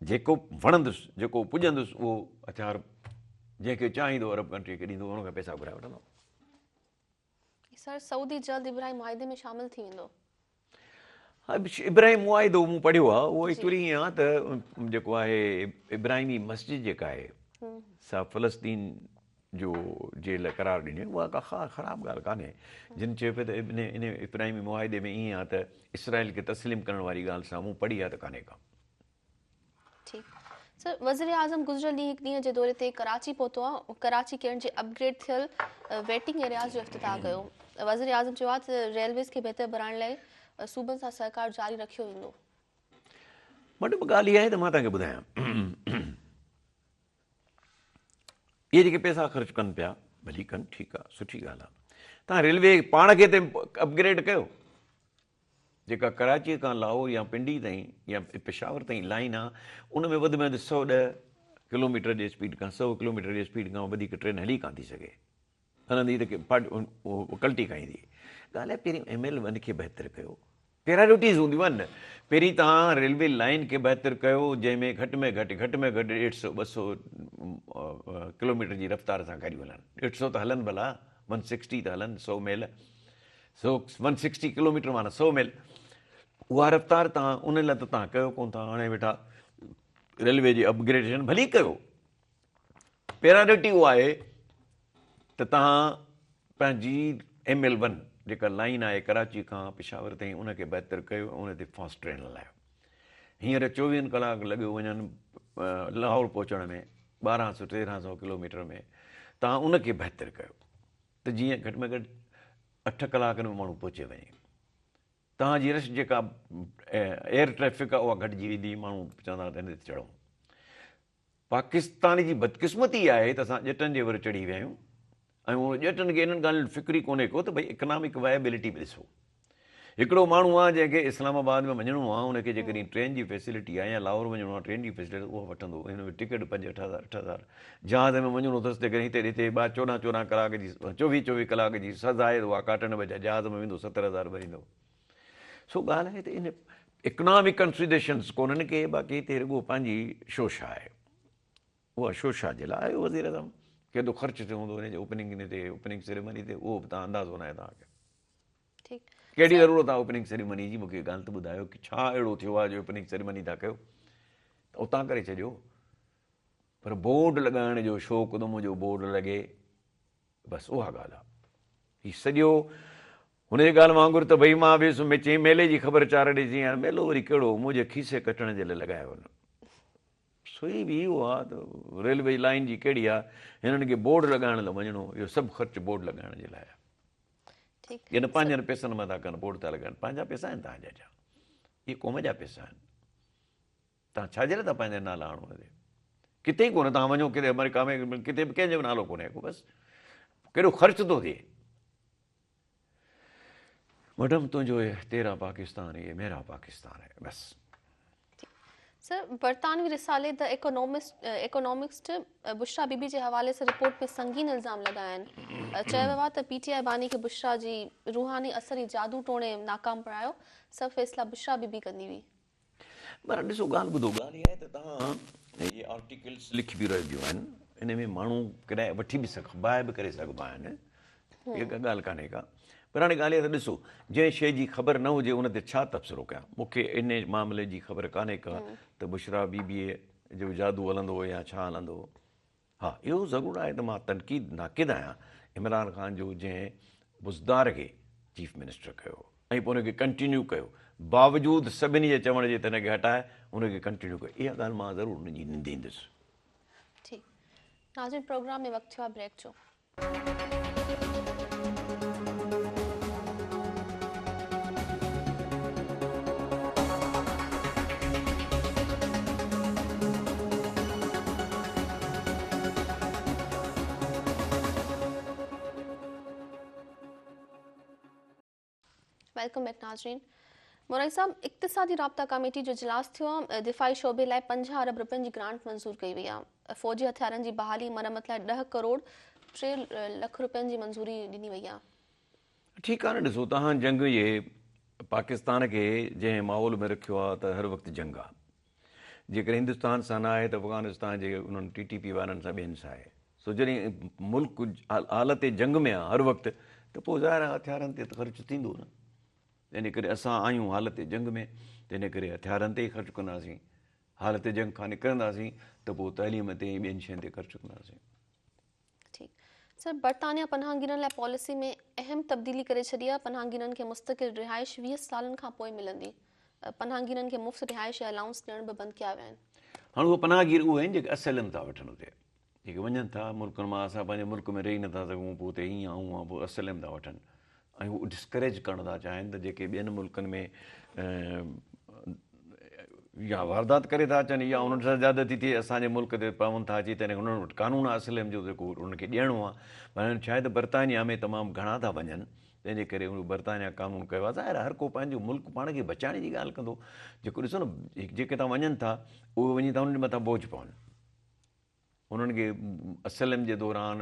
جيڪو وڻندس جيڪو پڄندس اهو هٿيار جنهن کي چاهيندو عرب ڪنٽري کي ڏيندو ان کان پئسا گهرائي وٺندو. سر سعودي جلد ابراهيم معاهدي ۾ شامل ٿي ويندو. ها ابراهيم معاهدو مون پڙهيو آهي اهو ايڪچولي ائين آهي ته جيڪو آهي ابراهيمي مسجد جيڪا آهي سا فلسطين جو جي لاء قرار ڏني اها ڪا خراب ڳالهه ڪانهي جن چيو پئي ته ان ابراهيمي معاهدي ۾ ائين آهي ته اسرائيل کي تسليم ڪرڻ واري ڳالهه سا مون پڙهي آهي ته ڪانهي ڪا. ٺيڪ سر وزيراعظم گذريل ڏينهن هڪ ڏينهن جي دوري تي ڪراچي پهتو آهي ڪراچي ڪينٽ جي اپ گريڊ ٿيل ويٽنگ ايرياز جو افتتاح ڪيو وزيراعظم چيو آهي ته ريلويز کي بهتر بڻائڻ لاء صوبن سان سهڪار جاري رکيو ويندو. مطلب ڳالهه اها آهي ته مان توهان کي ٻڌايان اهي جيڪي پئسا خرچ ڪن پيا ڀلي ڪن ٺيڪ آهي سٺي ڳالهه آهي توهان ريلوي پاڻ کي ته اپ گريڊ ڪيو جيڪا ڪراچيء کان لاهور يا پنڊي تائين يا پشاور تائين لائين آ ان ۾ وڌ ۾ وڌ 110 ڪلوميٽر جي اسپيڊ کان 100 ڪلوميٽر جي اسپيڊ کان وڌيڪ ٽرين هلي ڪانه ٿي سگهي. هلندي ته ڪلٽي کائيندي. ڳالهه آهي پهرين ايم ايل ون کي بهتر ڪيو. پرائرٽيز هونديون آهن نه. پهرين توهان ريلوي لائين کي بهتر ڪيو جنهن ۾ گهٽ ۾ گهٽ گهٽ ۾ گهٽ ڏيڍ سو ٻه سو ڪلوميٽر جي رفتار سان گاڏيون هلن. ڏيڍ سو ته هلن ڀلا ون سڪسٽي ته هلن سو ميل. سو ون سڪسٽي ڪلوميٽر معنيٰ سو ميل اها رفتار توهان ان لاء ته توهان ڪيو ڪونه ٿا هاڻي ويٺا ريلوي جي اپگريڊيشن ڀلي ڪيو پيرارٽي اها آهي ته توهان پنهنجي ايم ايل ون جيڪا لائين آهي ڪراچي کان پشاور تائين ان کي بهتر ڪيو ۽ ان تي فاسٽ ٽرين هلايو هينئر چوويهن ڪلاڪ لڳيو وڃن لاهور پهچڻ ۾ ٻارهن سو تيرهن سو ڪلوميٽر ۾ توهان ان کي بهتر ڪيو ته جيئن گهٽ ۾ گهٽ اٺ ڪلاڪن ۾ ماڻهو پهچي وڃي. توهان جي رش جيڪا ايئر ٽريفڪ آهي اها گهٽجي ويندي، ماڻهو چوندا ته هن تي چڙهون. پاڪستان جي بدقسمتي آهي ته اسان ڄٽن جي ور چڙهي ويا آهيون ۽ انهن ڄٽن کي انهن ڳالهين جو فڪر ئي ڪونهي ڪو ته ڀئي اڪنامڪ وائبلٽي به ڏسو. هڪڙو ماڻهو آهي جنهن کي اسلام آباد ۾ وڃڻو آهي ان کي جيڪڏهن ٽرين جي فيسلٽي آهي يا لاهور وڃڻو آهي ٽرين جي فيسلٽي اها وٺندو هن ۾ ٽڪيٽ پنج اٺ هزار اٺ هزار جهاز ۾ وڃڻو اٿس جيڪڏهن هتي هتي ٻه چوڏهن چوڏهن ڪلاڪ جي چوويهه چوويهه ڪلاڪ جي سزا آهي ته اها ڪاٽڻ بجاء جهاز ۾ ويندو ستر هزار ڀريندو سو ڳالهه آهي ته ان اڪنامڪ ڪنسيڊريشنز ڪونهن ڪي باقي هتي رڳو پنهنجي شوشا آهي اها شوشا جي لاء آيو وزيراعظم ڪيڏو خرچ ٿيو هوندو ان جي اوپننگ ان تي اوپننگ سيريمني تي اهو به توهان اندازو ناهي توهان کي ڪهڙي ضرورت آهي اوپننگ سيريمني جي مونکي ڳالهه ته ٻڌايو ڪي ڇا اهڙو ٿيو آهي جو اوپننگ سيريمني ٿا ڪيو ته اتان ڪري ڇڏيو پر بورڊ لڳائڻ جو شوق ته منهنجو بورڊ لڳي بس اها ڳالهه آهي هي سڄو هن جي ڳالهه وانگر ته ڀئي مان ويس ۾ چئي ميلي جي خبر چار ڏي چئي يار ميلو وري ڪهڙو منهنجي کيسي ڪٽڻ جي لاء لڳايو نه سوئي به اهو آ ته ريلوي لائين جي ڪهڙي آ هنن کي بورڊ لڳائڻ لاء وڃڻو اهو سڀ خرچ بورڊ لڳائڻ جي لاء آ ڄڻ پنهنجن پئسن مان ٿا ڪن بورڊ ٿا لڳائن پنهنجا پئسا آهن توهان جا ڇا اهي قوم جا پئسا آهن توهان ڇا جي لاء ٿا پنهنجا نالا آڻو ان تي ڪٿي ئي ڪونه توهان وڃو ڪٿي آمريڪا ۾ ڪٿي به ڪنهن جو به نالو ڪونهي ڪو بس ڪيڏو خرچ ٿو ٿئي ميڊم تنهنجو تيرا پاڪستان هي ميرا پاڪستان هي بس. سر، برطانوي رسالي The Economist Bushra Bibi جي حوالي سان رپورٽ ۾ سنگين الزام لڳايا آهن. چيو ويو آهي ته پي ٽي آء باني کي بشريٰ جي روحاني اثر ئي جادو ٽوڻي ناڪام بڻايو، سڀ فيصلا بشريٰ بي بي ڪندي هئي. بهرحال ڏسو ڳالهه ٻڌو ڳالهه اها آهي ته توهان اهي آرٽيڪلس لکبيون رهبيون آهن ان ۾ ماڻهو ڪراء وٺي به سگهبا باء به ڪري سگهبا آهن اها ڪا ڳالهه ڪانهي ڪا پر هاڻي ڳالهه اها ته ڏسو جنهن شيء جي خبر نه هجي ان تي ڇا تبصرو ڪيان مون کي ان معاملي جي خبر ڪانهي ڪا ته بشريٰ بي بيء جو جادو هلندو هو يا ڇا هلندو هو ها اهو ضرور آهي ته مان تنقيد ناقد آهيان عمران خان جو جنهن بزدار کي چيف منسٽر ڪيو ۽ پوء ان کي ڪنٽينيو ڪيو باوجود سڀني جي چوڻ جي ته هن کي هٽائي ان کي ڪنٽينيو ڪيو اها ڳالهه مان ضرور ان جي ننديندس. ٺيڪ ناظرين پروگرام ۾ وقت ٿيو آهي بريڪ جو. Welcome back ناظرين مورائي صاحب اقتصادي رابطا ڪميٽي جو اجلاس ٿيو آهي دفاعي شعبي لاء 50 ارب رپين جي گرانٽ منظور ڪئي وئي آهي فوجي هٿيارن جي بحالي مرمت لاء 10 ڪروڙ 3 لک رپين جي منظوري ڏني وئي آهي. ٺيڪ آهي نه ڏسو توهان جنگ جي پاڪستان کي جنهن ماحول ۾ رکيو آهي ته هر وقت جنگ آهي جيڪڏهن هندستان سان نه آهي ته افغانستان جي انهن ٽي ٽي پي وارن سان ٻين سان آهي سو جڏهن ملڪ حالت جنگ ۾ آهي هر وقت ته پوء ظاهر آهي هٿيارن تي ته خرچ ٿيندو نه تنهن ڪري اسان آهيون حالت جنگ ۾ تنهن ڪري هٿيارن تي ئي خرچ ڪنداسين حالت جنگ کان نڪرنداسين ته پوء تعليم تي ۽ ٻين شين تي خرچ ڪنداسين. ٺيڪ سر برطانيا پناهگيرن لاء پاليسي ۾ اهم تبديلي ڪري ڇڏي آهي پناهگيرن کي مستقل رهائش 20 سالن کان پوء ملندي پناهگيرن کي مفت رهائش يا الائونس ڏيڻ به بند ڪيا ويا آهن. هاڻ اهي پناهگير اهي آهن جيڪي اسيلم ٿا وٺن اتي جيڪي وڃن ٿا ملڪن مان اسان پنهنجي ملڪ ۾ رهي نٿا سگهون پوء اتي هيئن آهي هونئن آهي پوء اسيلم ٿا وٺن ۽ هو ڊسڪريج ڪرڻ ٿا چاهين ته جيڪي ٻين ملڪن ۾ يا واردات ڪري ٿا اچن يا انهن سان زيادتي ٿئي اسان جي ملڪ تي پون ٿا اچي تنهن انهن وٽ قانون آهي اسلم جو جيڪو انهن کي ڏيڻو آهي پر هاڻي ڇا آهي ته برطانيا ۾ تمام گهڻا ٿا وڃن تنهن جي ڪري اهو برطانيا قانون ڪيو آهي ظاهر آهي هر ڪو پنهنجو ملڪ پاڻ کي بچائڻ جي ڳالهه ڪندو جيڪو ڏسو نه جيڪي تان وڃن ٿا اهي وڃي ٿا انهن جي مٿان بوجه پون. انهن کي اسلم جي دوران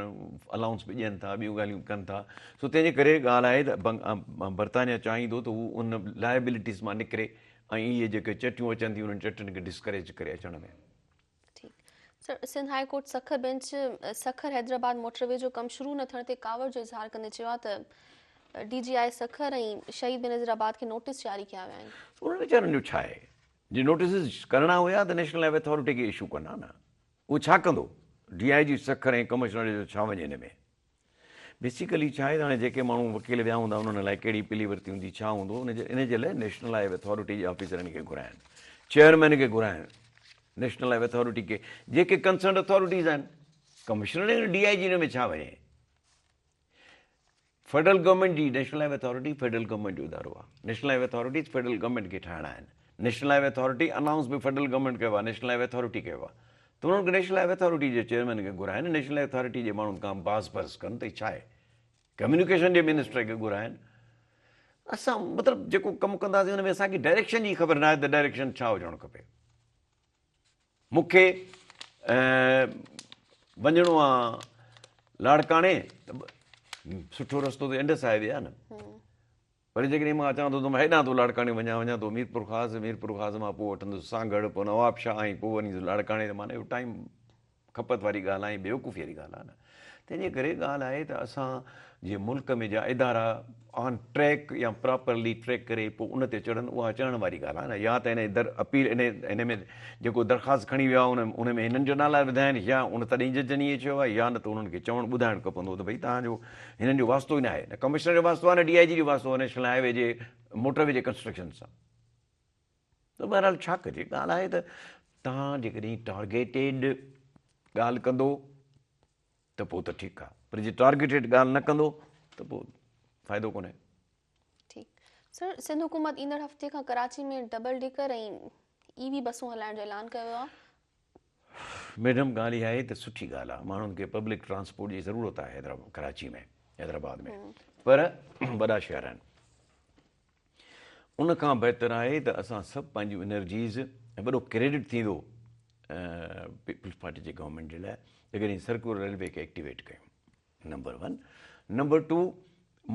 الائونس به ڏين ٿا ٻيون ڳالهيون ڪن ٿا سو تنهن جي ڪري ڳالهه آهي ته برطانيا چاهيندو ته هو ان لائبلٽيز مان نڪري ۽ اهي جيڪي چٽيون اچن ٿيون انهن چٽن کي ڊسڪريج ڪري اچڻ ۾. ٺيڪ sir Sindh high court Sukkur bench Sukkur Hyderabad motorway جو ڪم شروع نه ٿيڻ تي ڪاوڙ جو اظهار ڪندي چيو آهي ته ڊي جي آء سکر ۽ شهيد بينظير آباد کي نوٽيس جاري ڪيا ويا آهن. انهن ويچارن جو ڇا آهي جي نوٽيسز ڪرڻا هيا ته نيشنل هاء وي اٿارٽي کي اشو ڪن ها نه اهو ڇا ڪندو ڊي I جي سکر ۽ ڪمشنر جو ڇا وڃي ان ۾ بيسيڪلي ڇا آهي ته هاڻي جيڪي ماڻهو وڪيل ويا هوندا انهن الائي ڪهڙي پلي ورتي هوندي ڇا هوندو ان جي ان جي لاء نيشنل هاء وي اٿارٽي جي آفيسرن کي گهرائن چيئرمين کي گهرائن نيشنل هاء وي اٿارٽي کي جيڪي ڪنسرنڊ اٿارٽيز آهن ڪمشنر ۽ ڊي I جي ان ۾ ڇا وڃي فيڊرل گورنمينٽ جي national highway authority federal government جو ادارو آهي national highway authorities federal government کي ٺاهڻا آهن national high V authority announce به فيڊرل گورنمينٽ ڪيو آهي نيشنل هاء وي اٿارٽي ڪيو آهي ته انهن کي نيشنل هاء وي اٿارٽي جي چيئرمين کي گهرائن نيشنل هاء وي اٿارٽي جي ماڻهن کان باز پرس ڪن ته ڇا آهي ڪميونيڪيشن جي منسٽر کي گهرائن اسان مطلب جيڪو ڪم ڪنداسين ان ۾ اسان کي ڊائريڪشن جي خبر نه آهي ته ڊائريڪشن ڇا هجڻ کپي مون کي وڃڻو آ لاڙڪاڻي ته سٺو رستو ته انڊس هاء وي آ نه پر جيڪڏهن مان اچان ٿو ته مان هيڏانهن ٿو لاڙڪاڻي وڃان وڃان ٿو ميرپورخاص ميرپورخاص مان پوء وٺندس سانگهڙ پوء نوابشاهه ۽ پوء وڃي لاڙڪاڻي ته معنيٰ اهو ٽائيم کپت واري ڳالهه آهي ۽ بيوقوفي واري ڳالهه آهي نه. تنهن جي ڪري ڳالهه آهي ته اسان جي ملڪ ۾ جا ادارا آن ٽريڪ يا پراپرلي ٽريڪ ڪري پوء ان تي چڙهن اها چڙهڻ واري ڳالهه آهي نه يا ته ان در اپيل ان ان ۾ جيڪو درخواست کڻي ويو آهي ان ان ۾ هنن جو نالا وڌا آهن يا ان تڏهن ججن ائين چيو آهي يا نه ته انهن کي چوڻ ٻڌائڻ کپندو ته ڀئي توهان جو هنن جو واسطو ئي نه آهي نه ڪمشنر جو واسطو آهي نه ڊي I جي جو واسطو آهي نيشنل هاء وي جي موٽر وي جي ڪنسٽرڪشن سان. ته بهرحال ڇا ڪجي ڳالهه آهي ته توهان جيڪڏهن ٽارگيٽيڊ ڳالهه ڪندو ته پوء ته ٺيڪ آهي پر جي ٽارگيٽيڊ ڳالهه نه ڪندو ته پوء فائدو ڪونهي. ٺيڪ سر سنڌ حڪومت ايندڙ هفتي کان ڪراچي ۾ ڊبل ڊيڪر ۽ اي وي بسون هلائڻ جو اعلان ڪيو آهي. ميڊم ڳالهه اها آهي ته سٺي ڳالهه آهي ماڻهن کي پبلڪ ٽرانسپورٽ جي ضرورت آهي ڪراچي ۾ حيدرآباد ۾ پر وڏا شهر آهن ان کان بهتر آهي ته اسان سڀ پنهنجون انرجيز ۽ وڏو ڪريڊٽ ٿيندو پيپلز پارٽي جي گورنمينٽ جي لاء جيڪڏهن سرڪولر ريلوي کي ايڪٽيويٽ ڪيون. Number one. نمبر ٽو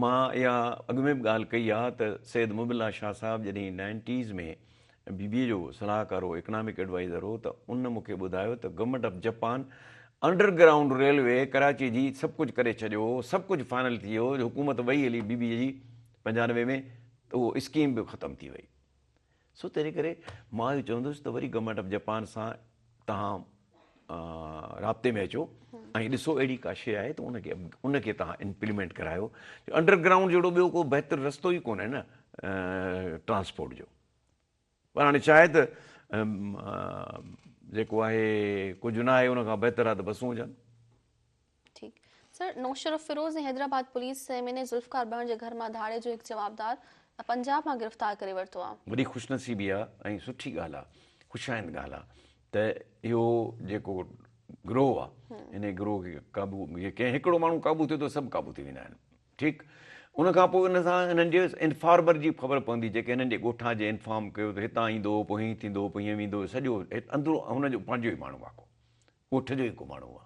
مان اها اڳ ۾ به ڳالهه ڪئي آهي ته سيد محب الله شاهه صاحب جڏهن نائنٽيز ۾ بي بي اي جو صلاحڪار هو اڪنامڪ ايڊوائيزر هو ته ان مون کي ٻڌايو ته government of Japan underground railway Karachi جي سڀ ڪجهه ڪري ڇڏيو هو سڀ ڪجهه فائنل ٿي ويو هو حڪومت وئي هلي بي بي اي جي 95 ۾ ته اهو اسڪيم به ختم ٿي وئي. سو تنهن ڪري مان اهو چوندس ته وري گورنمينٽ آف جپان سان توهان رابطي ۾ اچو ۽ ڏسو اهڙي ڪا شيء آهي ته ان کي ان کي توهان امپليمينٽ ڪرايو جو انڊر گرائونڊ جهڙو ٻيو ڪو بهتر رستو ئي ڪونهي نه ٽرانسپورٽ جو پر هاڻي شايد جيڪو آهي ڪجهه نه آهي ان کان بهتر آهي ته بسون هجن. ٺيڪ sir Naushahro Feroze ۽ Hyderabad police M N A Zulfiqar Behan جي گهر مان ڌاڙي جو هڪ جوابدار پنجاب مان گرفتار ڪري ورتو آ. وڏي خوش نصيبي آ ۽ سٺي ڳالهه آ خوش آئند ڳالهه آ ته اهو جيڪو گروهه آ انهي گروهه کي قابو ڪنهن هڪڙو ماڻهو قابو ٿيو ته سڀ قابو ٿي ويندا آهن ٺيڪ ان کان پوء ان سان انهن جي انفارمر جي خبر پوندي جيڪي هنن جي ڳوٺان جي انفارم ڪيو ته هتان ايندو پوء هيئن ٿيندو پوء هيئن ويندو سڄو اندرو هن جو پنهنجو ئي ماڻهو آ ڪو ڳوٺ جو ئي ڪو ماڻهو آ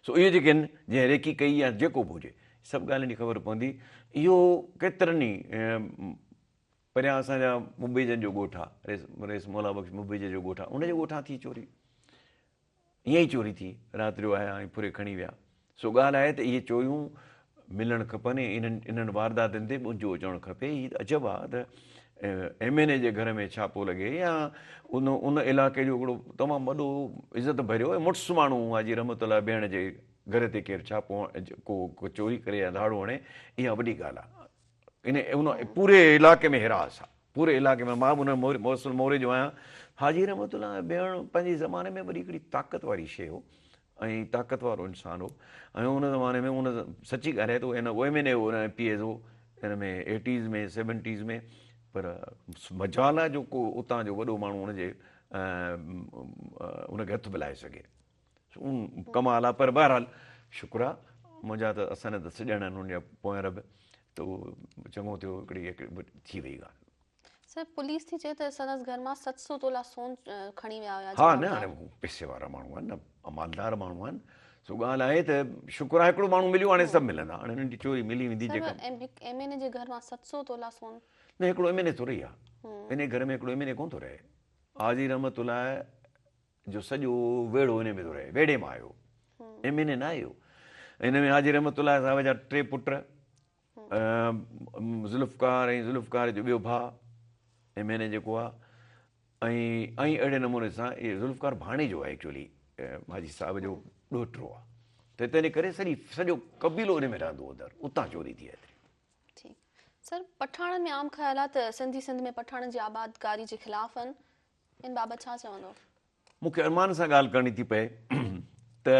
سو اهي جيڪي آهن جنهن ريڪي ڪئي يا جيڪو به هجي سڀ ڳالهين جي خبر پوندي اهو ڪيترن ئي پريان اسان جا مبيجن جو ڳوٺ آ رئيس رئيس مولا بخش مبيجي جو ڳوٺ آ ان جي ڳوٺان ٿي چوري ائين ئي چوري ٿي رات جو آيا ۽ ڦري کڻي ويا سو ڳالهه آهي ته اهي چوريون ملڻ کپن ۽ انهن انهن وارداتن تي ٻنجو اچڻ کپي. هي ته عجب آ ته ايم اين اي جي گهر ۾ ڇاپو لڳي يا ان ان علائقي جو هڪڙو تمام وڏو عزت ڀريو ۽ مڙس ماڻهو حاجي رحمت الله بيهڻ جي گهر تي ڪير ڇاپو ڪو چوري ڪري يا ڌاڙو هڻي اها وڏي ڳالهه آ. ان ان پوري علائقي ۾ هراس آ. پوري علائقي ۾ مان به ان موصل موري جو آهيان. حاجي رحمت الله بيهڻ پنهنجي زماني ۾ وڏي هڪڙي طاقت واري شيء هو. ۽ طاقت وارو انسان هو ۽ ان زماني ۾ ان سچي ڳالهه آهي ته اهو ايم اين اي هو نه ايم پي ايز هو ان ۾ ايٽيز ۾ سيونٽيز ۾ پر مجال آهي جو ڪو اتان جو وڏو ماڻهو ان جي ان کي هٿ به لائي سگهي ڪمال آهي پر بهرحال شڪر آهي منهنجا ته اسان جا ته سڄڻ آهن ان جا پوئر به ته اهو چڱو ٿيو هڪڙي ٿي وئي ڳالهه. سر پوليس ٿي چئي ته سندس گهر مان 700 تولا سون کڻي ويا هيا ها نه هاڻي هو پئسي وارا ماڻهو آهن نه مالدار ماڻهو آهن سو ڳالهه آهي ته شڪر آهي هڪڙو ماڻهو مليو هاڻي سڀ ملندا هاڻي هنن جي چوري ملي ويندي جيڪا هڪ ايم اين اي جي گهر مان 700 تولا سون نه هڪڙو ايم اين اي ٿوري آهي ان گهر ۾ هڪڙو ايم اين اي ڪونه ٿو رهي حاجي رحمت الله جو سڄو ويڙهو ان ۾ ٿو رهي ويڙهي مان آيو ايم اين اي نه آيو ان ۾ حاجي رحمت الله صاحب جا ٽي پٽ ذوالفقار ۽ ذوالفقار جو ٻيو ڀاء ايم اين اي جيڪو آ ۽ ۽ اهڙي نموني سان اهي ذوالفقار ڀاڻيجو آهي ايڪچولي حاجي صاحب جو ڏوهٽو آ ته تنهن ڪري سڄي سڄو قبيلو ان ۾ رهندو هو اندر اتان چوري ٿي ايتري. ٺيڪ سر پٺاڻن ۾ عام خيال آ ته سنڌي سنڌ ۾ پٺاڻن جي آبادڪاري جي خلاف آهن ان بابت ڇا چوندو؟ مون کي ارمان سان ڳالهه ڪرڻي ٿي پئي ته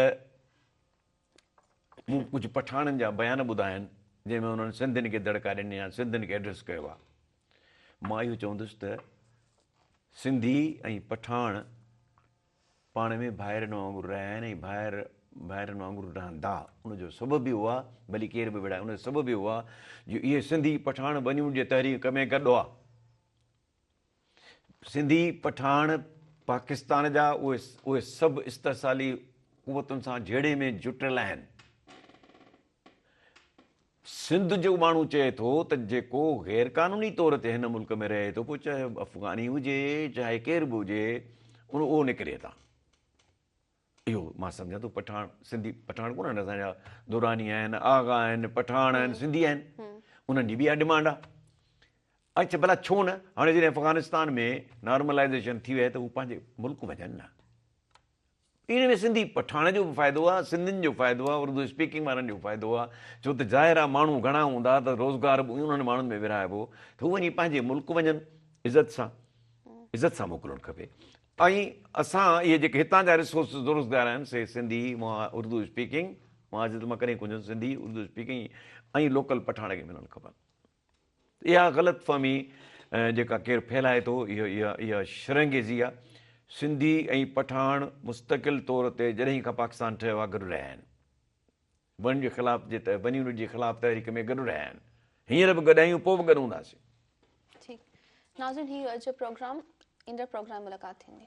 مون ڪجهه پٺاڻن جا بيان ٻڌا آهن جنهن ۾ انهن سنڌين کي دڙڪا ڏني يا سنڌين کي ايڊريس ڪيو آهي. مان اهو چوندس ته سنڌي ۽ پٺاڻ پاڻ ۾ ڀائرن وانگر رهيا آهن ۽ ڀائر ڀائرن وانگر رهندا. ان جو سبب اهو آهي ڀلي ڪير به وڙهائي ان جو سبب اهو آهي جو اهي سنڌي پٺاڻ ون يونٽ جي تحريڪ ۾ گڏ هئا. سنڌي پٺاڻ پاڪستان جا اهي اهي سڀ استحصالي قوتن سان جهيڙي ۾ جٽيل آهن. سنڌ جو ماڻهو چئي ٿو ته جيڪو غير قانوني طور تي هن ملڪ ۾ رهي ٿو پوء چاهي افغاني هجي چاهي ڪير به هجي ان اهو نڪري هتان. اهو مان سمجهان ٿو پٺاڻ سنڌي پٺاڻ ڪونه آهن اسان جا دراني آهن آغا آهن پٺاڻ آهن سنڌي آهن انهن جي به اها ڊمانڊ آهي اڇا ڀلا ڇو نه هاڻي جڏهن افغانستان ۾ نارملائزيشن ٿي وئي ته هو پنهنجي ملڪ وڃن نه ان ۾ سنڌي پٺاڻ جو به فائدو آهي سنڌين جو فائدو آهي اردو اسپيڪنگ وارن جو فائدو آهي ڇو ته ظاهر آهي ماڻهو گهڻا هوندا ته روزگار به انهن ماڻهن ۾ ورهائبو ته هو وڃي پنهنجي ملڪ وڃن عزت سان عزت سان موڪلڻ کپي ۽ اسان اهي جيڪي هتان جا ريسورسز روزگار آهن سي سنڌي اردو اسپيڪنگ مهاجر ته مان ڪڏهن ڪونه چوندس سنڌي اردو اسپيڪنگ ۽ لوڪل پٺاڻ کي ملڻ کپن. اها غلط فهمي جيڪا ڪير ڦهلائي ٿو اها اها اها شرانگيزي آهي. سنڌي ۽ پٺاڻ مستقل طور تي جڏهن کان پاڪستان ٺهيو آهي گڏ رهيا آهن. ون جي خلاف جي ون يونٽ جي خلاف تحريڪ ۾ گڏ رهيا آهن. هينئر به گڏ آهيون پوء به گڏ هونداسين. ٺيڪ ناظرين هي اڄ جو پروگرام. ايندڙ پروگرام ۾ ملاقات ٿيندي.